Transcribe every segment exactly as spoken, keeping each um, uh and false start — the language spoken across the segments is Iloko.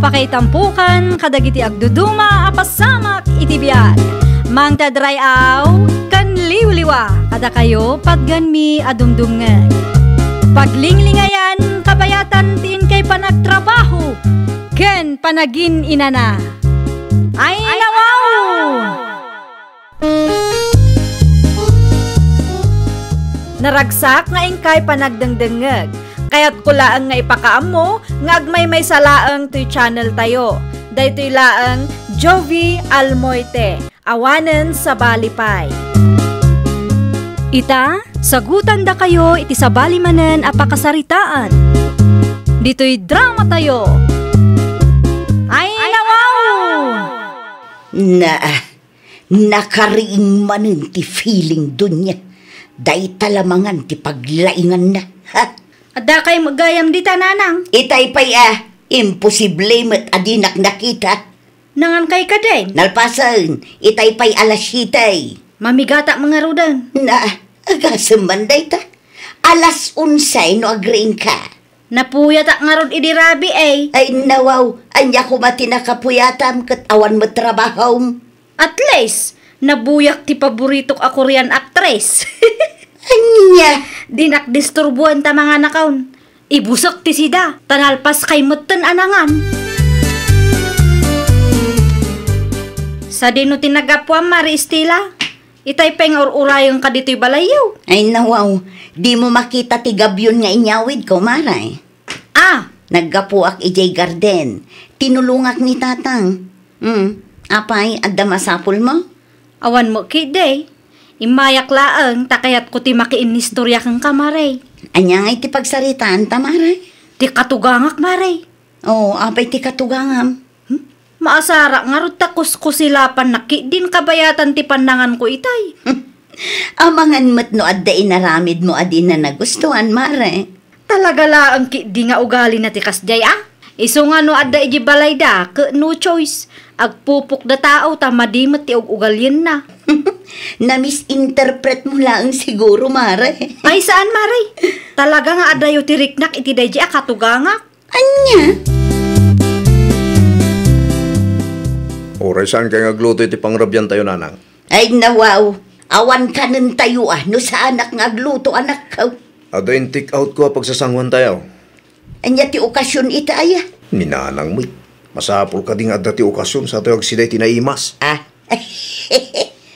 Pakaitampokan kadagiti agduduma a pasamak iti biag. Mangted ray-aw ken liwliwa kadakayo patgenmi a dumdumngeg. Paglinglingayan kabayatan ti inkay panagtrabaho ken panagin-inana. Ay, nawaw! Naragsak nga inkay panagdengdengngeg. Kayatko laeng nga ipakaammo nga agmaymaysa laeng toy channel tayo. Daytoy laeng Jovi Almoite, awanen sabali pay. Ita, sagutandakayo iti sabali manen a pakasaritaan. Ditoy drama tayo. Ay, nawaw! Na, Nakariing manen ti feeling, Doña. Dayta la mangan ti paglainganna. Ha? Adda kay gayam dita, nanang? Itay pay a, imposible met a dinak nakita. Nangan kay kaden? Nalpasen, itay pay alas siete. Mamigata mangaruden. Na, agasem man dayta. Alas onse no agriingka. Napuyatak ngarud idi rabii, eh. Ay, nawaw, ania koma ti nakapuyatam ket awan met trabahom? At least, nabuyak ti paboritok a Korean actress. Ania? Dinak disturbuan ta manganakon. Ibusek ti sida, ta nalpas kay metten a nangan. Sadino ti nagapuam, Mari Estela? Itay pay nga ur-urayenka ditoy balayyo. Ay, nawaw, dimo makita ti gabyon nga inyawidko, Mare? Ah! Naggapuak idiay garden. Tinulongak ni Tatang. Hmm, apay, adda masapulmo? Awan met ketdi. Immayak laeng ta kayatko ti makiinnistorya kenka, Mare. Ania ngay ti pagsaritaanta, Mare? Ti katugangak, Mare. Oh, apay ti katugangam? Hmm? Maasarak ngarud ta kuskusilapannak ketdin kabayatan ti pannanganko itay. Amangan met no adda inaramidmo a dina nagustuan, Mare. Talaga laeng ketdi nga ugalina ti kasdiay, a? Isu nga no adda idiay balayda, ket no choice, agpupokda tao ta madi met ti ug-ugalienna. Na-misinterpretmo laeng siguro, Mare. Ay, saan, Mare. Talaga nga adayo ti riknak iti daydiay a katugangak. Ania? Uray saan kay nga agluto iti pangrabiantayo, Nanang? Ay, nawaw. Awan kanentayo a no saanak nga agluto, anakko. Adda in-take outko a pagsasanguantayo. Ania ti okasion ita aya? Ni Nanang met. Masapul kadi nga adda ti okasion satayo agsida iti naimas. Ah?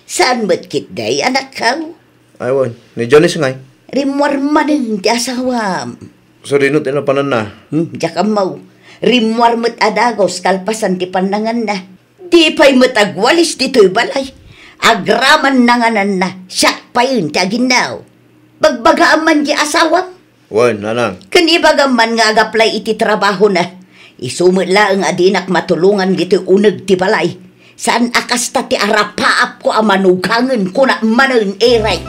Saan met ketdi, anakko? Ay, wen. Ni Janice ngay? Rimmuar manen ti asawam. Sadino ti napananna? Hmm, diak ammo. Rimmuar met a dagus kalpasan ti pannanganna. Di pay met agwalis ditoy balay. Agraman nangananna, siak payen ti aginnaw. Bagbagaam man di asawam? Wen, Nanang. Ken ibagam man nga agaplay iti trabahona. Isu met laeng a dinak matulongan ditoy uneg ti balay. Saan a kasta ti arapaapko a manugangen, kuna manen, Eric.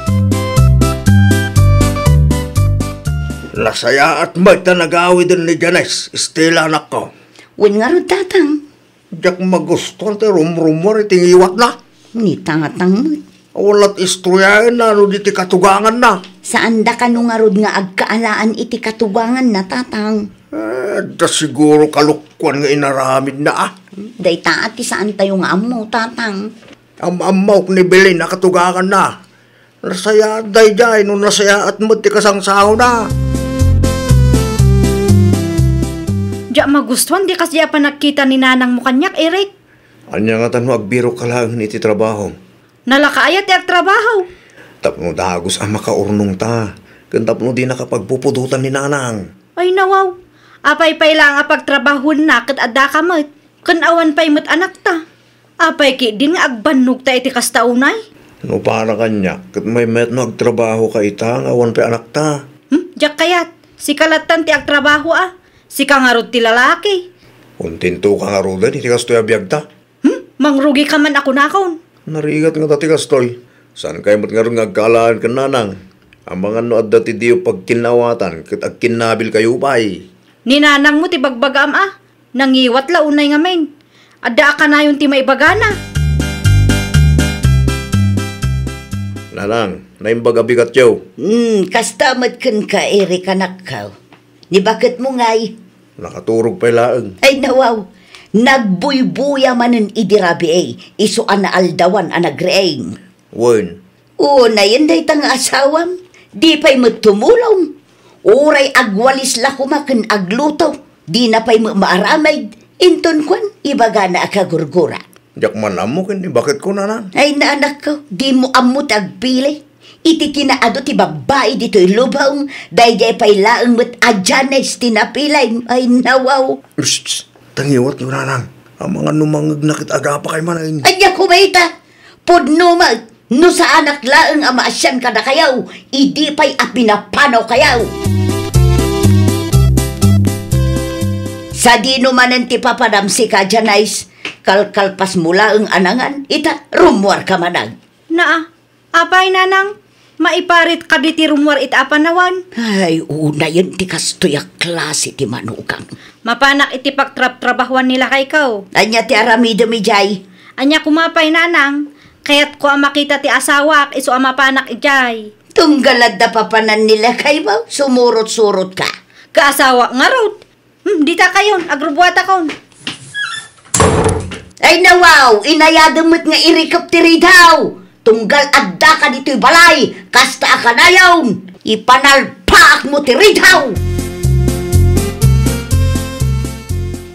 Nasayaat met ta nagawiden ni Janice, Estela, anakko. Wen ngarud, Tatang. Diak magustuan ti rumrummuar iti ngiwatna. Ni Tatang met. Awan la ti istoryaenna no di ti katuganganna. Saanda kano ngarud nga agkaalaan iti katuganganna, Tatang? Eh, adda siguro kalokuan nga inaramidna, a. Dayta ti saantayo nga ammo, Tatang. Am-ammok ni Belen a katuganganna. Nasayaat daydiay no nasayaat met ti kasangsaona. Diak magustuan ti kasdi a panagkita ni nanangmo kaniak, Eric. Ania ngata no agbirokka laeng iti trabahom? Nalaka aya ti agtrabaho? Tapno dagus a makaurnongta, ken tapno dinaka pagpupudotan ni Nanang. Ay, nawaw. Apay pay laeng a pagtrabahoenna ket addaka met, ken awan pay met anakta. Apay ketdin nga agbannogta iti kasta unay? No para kaniak, ket maymayat no agtrabahoka ita nga awan pay anakta. Hmm? Diak kayat. Sika lattan ti agtrabaho a. Sika ngarud ti lalaki. Kontentoka ngaruden iti kastoy a biagta. Hmm? Mangrugika man a kunakon. Narigat ngata ti kastoy. Saankay met ngarud nga agkaalaan ken Nanang? Amangan no adda ti diyo pagkinnaawatan ket agkinnabilkayo pay. Ni Nanangmo ti bagbagaam a. Nangiwat la unay ngamin. Adda a kanayon ti maibagana. Nanang, naimbag a bigatyo. Hmm, kasta met kenka, Eric, anakko. Ni baketmo ngay? Nakaturog pay laeng. Ay, nawaw. Nagbuybuya manen idi rabii, isu a naaldawan a nagriing. Wen. Unayen dayta nga asawam, di pay met tumulong. Uray agwalis la koma ken agluto, dina pay met maaramid, inton kuan, ibagana a kagurgura. Diak man ammo ken ni baketko, nanang. Ay, naanakko, dimo ammo ti agpili. Iti kinaadu ti babbai ditoy lubong, daydiay pay laeng met a Janes ti napilay. Ay, nawaw. Psst, psst. Tangiwatyo, nanang. Amangan no mangngegna ket agapakay manen. Ania koma ita? Pudno met, no saanak laeng a maasian kadakayo, idi pay a pinapanawkayo. Sadino manen ti papanam sika, Janes? Kalkalpasmo laeng a nangan, ita, rummuarka manen. Naa, apay, nanang? Maiparit kadi ti rummuar ita a panawan? Ay, unayen ti kastoy a klase ti manugang. Mapanak iti pagtrabtrabahoan ni lakayko. Ania ti aramidem idiay? Ania koma pay, nanang? Kayatko a makita ti asawak isu a mapanak idiay. Tunggal adda papanan ni lakaymo, sumurot-surotka. Kaasawak ngarud. Hmm, dita kayon, agrubbuatakon. Ay, nawaw, inayadem met nga irikep ti ridaw. Tunggal addaka ditoy balay, kasta a kanayon, ipanalpaakmo ti ridaw.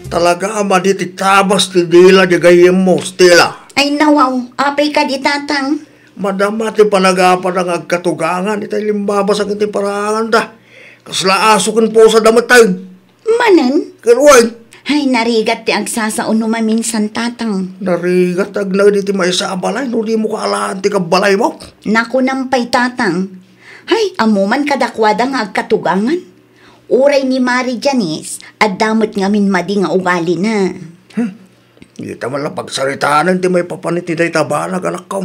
Talaga a madi ti tabas ti dila di gayyemmo, Stella. Ay, nawaw, apay kadi, tatang? Madama ti panagapana nga agkatugangan itay limbabas iti paraanganda. Kasla aso ken pusa da met tayo. Manen? Ken wen. Ay, narigat ti agsasao no maminsan, tatang. Narigat agnaed iti maysa a balay no dimo kaalaan ti kabbalaymo. Nakunam pay, tatang. Ay, ammo man kadakuada nga agkatugangan. Uray ni Mari Janice, adda met ngamin madi nga ugalina. Hmm. Dita man la pagsaritaen ti maipapan iti dayta banag, anakko.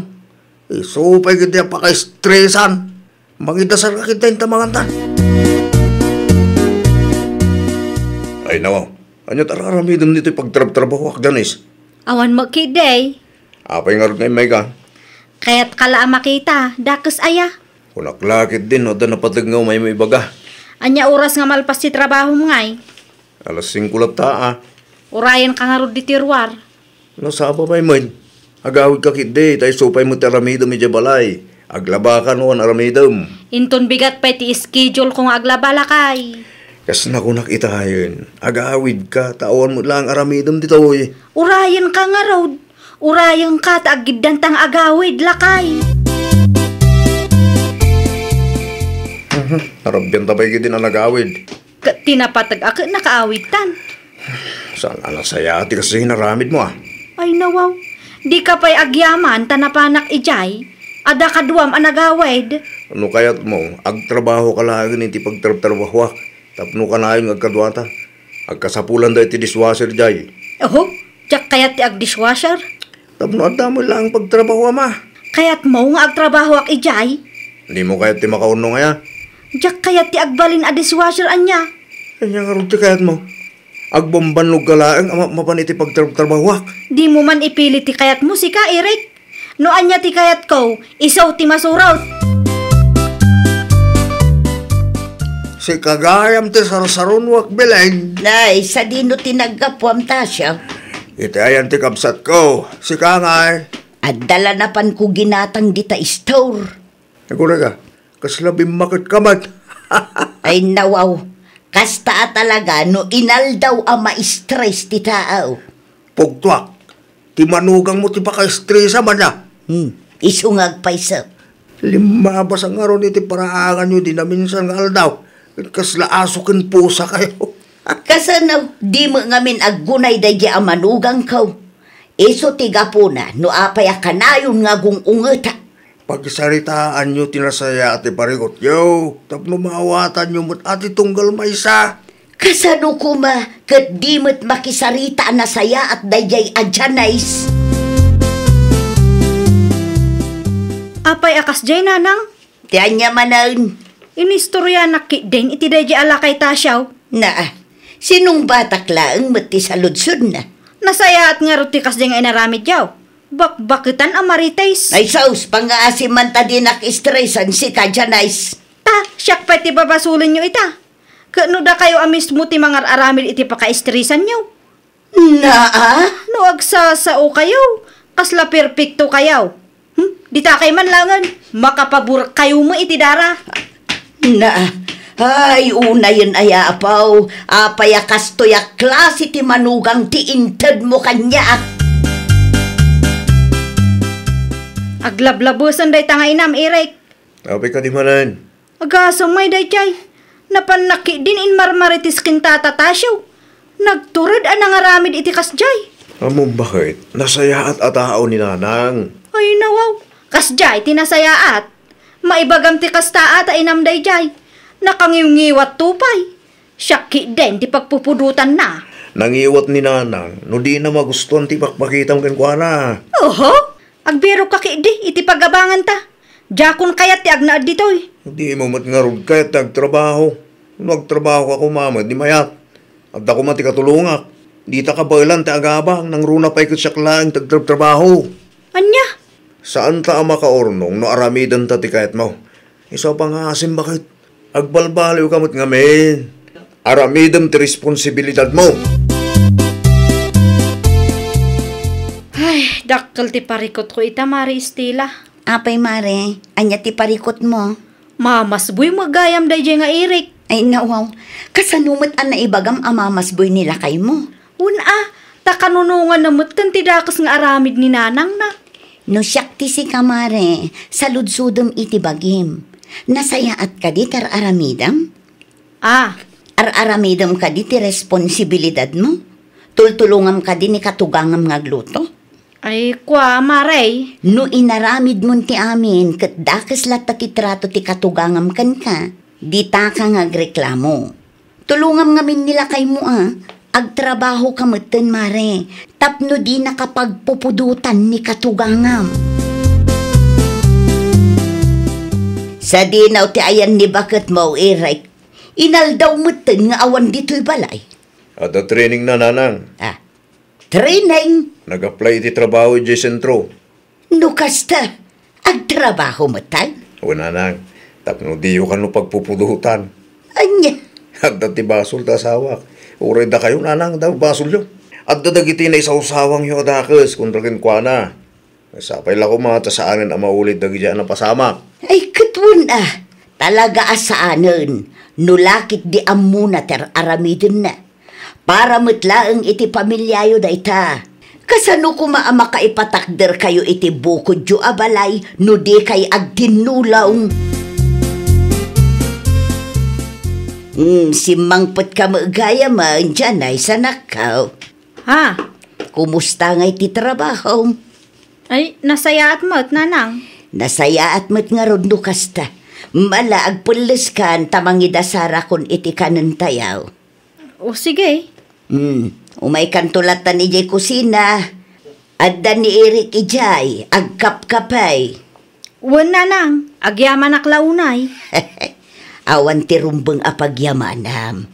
Isu pay ketdi a pakaestresan. Mangidasarka ketdi inta mangantan. Ay, nawaw. Ania ti ar-aramidem ditoy pagtrabtrabahoak, Janice? Awan met ketdi. Apay ngarud nga immayka? Kayatka la a makita, dakes aya? Kunak la ketdi no adda napateg nga umay maibaga. Ania oras nga malpas ti trabahom ngay? Alas singko latta, a. Urayenka ngarud ditoy ruar. Nasapa pay met. Agawidka ketdi, ta isu pay met ti aramidem idiay balay. Aglabaka no awan aramidem. Inton bigat pay ti schedule ko nga aglaba, lakay. Kas nakunak itayen, agawidka, ta awan met laeng aramidem ditoy. Urayenka ngarud. Urayenka ta aggiddanta nga agawid, lakay. Mhm. Narabianta pay ketdin a nagawid. Ket ti napateg a ket nakaawidtan. Saan a nasayaat ti kas inaramidmo, a? Ay, nawaw. Dika pay agyaman ta napanak idiay. Adda kaduam a nagawid. No kayatmo, agtrabahoka laeng iti pagtrabtrabahoak. Tapno kanayon nga agkaduata. Agkasapulanda iti dishwasher idiay. Oho, diak kayat ti agdishwasher. Tapno adda met laeng pagtrabahoam, a. Kayatmo nga agtrabahoak idiay? Dimo kayat ti makaunong aya? Diak kayat ti agbalin a dishwasher, ania? Ania ngarud ti kayatmo? Agbambannogka laeng a mapmapan iti pagtrabtrabahoak. Dimo man ipili ti kayatmo, sika, Eric. No ania ti kayatko, isu ti masurot. Sika gayam ti sarsarunoak, Belen. Nay, sadino ti naggapuam, Tasha? Iti ayan ti kabsatko, sika ngay. Adda la napanko ginatang dita store. Agurayka, kasla bimmaketka met. Ay, nawaw. Kasta a talaga no inaldaw a ma-stress ti tao. Pugtoak, ti manugangmo ti pakaestresa man a. Hmm, isu nga agpayso. Limmabas a ngarud iti paraanganyo di naminsan nga aldaw. Ket kasla aso ken pusa kayo. Kasano, di met ngamin aggunay daydi a manugangko? Isu ti gapuna no apay a kanayon nga agung-ungeta. Pagsaritaanyo ti nasayaat ti parikutyo, tapno maawatanyo met a ti tunggal maysa. Kasano koma ket di met makisarita a nasayaat daydiay a Janice? Apay a kasdiay, nanang? Ti ania manen? Inistoryanak ketdin iti daydiay a lakay, Tasha. Naa, sinungbatak laeng met ti saludsodna. Nasayaat ngarud ti kasdiay nga inaramidyo. Bakbaketan a marites. Ay, sus, pangngaasim man ta dinak estresan sika, Janice. Ta, siak pay ti babasolenyo ita. Ket no dakayo a mismo ti mangar-aramid iti pakaestresanyo, Naa, no agsasaokayo, kasla perpektokayo. Hmm? Ditakay man laengen, makapaburkayo met iti dara. Na, ay, unayen aya, apaw, apay a kastoy a klase ti manugang ti intedmo kaniak? Aglablabesen dayta nga inam, Eric. Apay kadi manen? Agasem ngay daydiay. Napannak ketdin inmarmarites ken Tata Tasio. Nagtured a nangaramid iti kasdiay. Ammom baket, nasayaat a tao ni Nanang. Ay, nawaw. Kasdiay ti nasayaat. Maibagam ti kasta a ta inam daydiay. Nakangiwngiwatto pay. Siak ketdin ti pagpupudotanna. Nangiwat ni Nanang no dina magustuan ti ipakpakitam kenkuana. Oho. Agbirokka ketdi iti pagabanganta. Diakon kayat ti agnaed ditoy. Dimo met ngarud kayat ti agtrabaho. No agtrabahoka koma met, di mayat. Adda koma ti katulongak. Dita kabaelan ti agabang, nangruna pay ket siak laeng ti agtrabtrabaho. Ania? Saanta a makaurnong no aramidenta ti kayatmo. Isu a pangngasim baket. Agbalbaliwka met ngamin. Aramidem ti responsibilidadmo. Ay, dakkel ti parikutko ita, Mare Estela. Apay, Mare, ania ti parikutmo? Mamasboy met gayam daydiay nga Eric. Ay, nawaw. Kasano met a naibagam a mamasboy ni lakaymo? Wen a, ta kanunonganna met ken ti dakes nga aramid ni nanangna. No siak ti sika, Mare, saludsodem iti bagim. Nasayaat kadi ti ar-aramidem? Ah. Ar-aramidem kadi ti responsibilidadmo? Tultulongam kadi ni katugangam nga agluto? Ay, kua, Mare. No inaramidmon ti amin ket dakes latta ti trato ti katugangam kenka, ditaka nga agreklamo. Tulongam ngamin ni lakaymo a, agtrabahoka metten, Mare, tapno dinaka pagpupudotan ni katugangam. Sadinaw ti ayan ni baketmo, Eric. Inaldaw metten nga awan ditoy balay. Adda trainingna, Nanang. Ah, training? Nag-apply iti trabaho idiay sentro. No kasta, agtrabaho met, ay? Wen, Nanang, tapno diyo kano pagpupudotan. Ania? Adda ti basol ti asawak. Uray dakayo, Nanang, adda basolyo. Adda dagiti naisawsawangyo a dakes kontra kenkuana. Sapay la koma ta saanen a maulid dagiti a napasamak. Ay, ket wen a, talaga a saanen, no la ket di ammona ti ar-aramidenna. Para met laeng iti pamiliayo dayta. Kasano koma a makaipatakderkayo iti bukodyo a balay no dikay agtinnulong? Hmm, simmangpetka met gayam, Janice, anakko. Ha? Kumusta ngay ti trabahom? Ay, nasayaat met, Nanang. Nasayaat met ngarud no kasta. Mala, agpelleskan ta mangidasarakon iti kanentayo. O, sige. Hmm, umaykanto lattan idiay kusina. Adda ni Eric idiay, agkapkapay. Wen, Nanang, agyamanak la unay. Awan ti rumbeng a pagyamanam.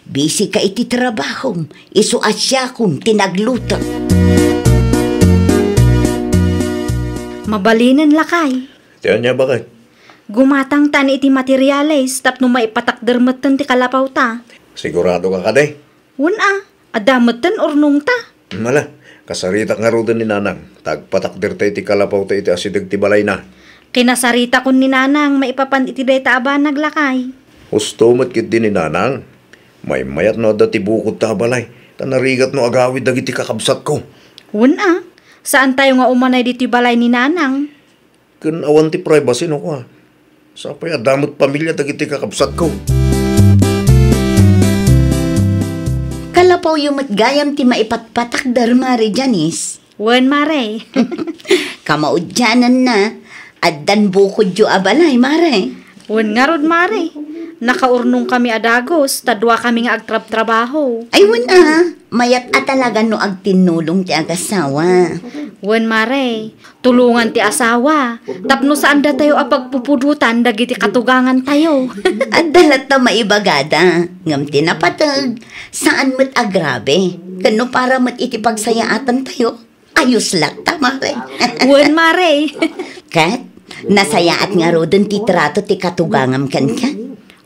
Bisika iti trabahom, isu a siakon ti nagluto. Mabalinen, lakay. Ti ania, baket? Gumatangtan iti materiales tapno maipatakder metten ti kalapawta. Siguradoka kadi? Wen a, adda metten urnongta. Mala, kasaritak ngaruden ni Nanang, ta agpatakderta iti kalapawta iti asideg ti balayna. Kinasaritakon ni Nanang maipapan iti dayta a banag, lakay. Husto met ketdi ni Nanang. Maymayat no adda ti bukodta a balay, ta narigat no agawid dagiti kakabsatko. Wen a, saantayo nga umanay ditoy balay ni Nanang. Ken awan ti privacy no kua. Sapay adda met pamilia dagiti kakabsatko. Kalapawyo met gayam ti maipatpatakder, Mare Janice. Wen, Mare. Kamaudiananna, addan bukodyo a balay, Mare. Wen ngarud, Mare. Nakaurnongkami a dagus, ta duakami nga agtrabtrabaho. Ay, wen a, mayat a talaga no agtinnulong ti agasawa. Wen, Mare. Tulongan ti asawa, tapno saandatayo a pagpupudotan dagiti katugangantayo. Adda latta maibagada, ngem ti napateg, saan met agrabe. Ken no para met iti pagsayaatantayo, ayos latta, Mare. Wen, Mare. Ket, nasayaat ngaruden ti trato ti katugangam kenka?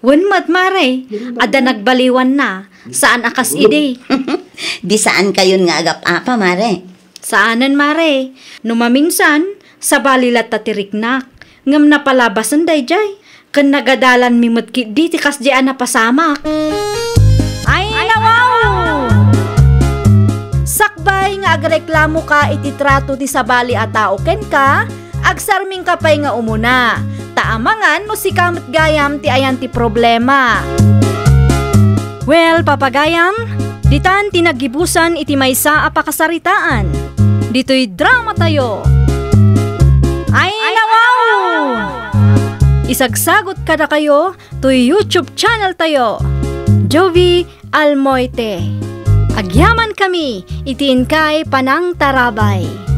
Wen met, Mare. Adda nagbaliwanna, saan a kas idi. Di saankayon nga agap-apa, mare? Saanen, mare. No maminsan, sabali latta ti riknak. Ngem napalabasen daydiay. Ken nagadalanmi met ketdi ti kasdiay a napasamak. Ay, nawaw! Sakbay nga agreklamoka iti trato ti sabali a tao kenka, agsarmingka pay nga umuna. Ta amangan no sika met gayam ti ayan ti problema. Well, papagayam, ditan ti naggibusan iti maysa a pakasaritaan. Ditoy drama tayo. Ay, nawaw! Isagsagot kadakayo toy YouTube channel tayo, Jovi Almoite. Agyaman kami iti inkay panangtarabay.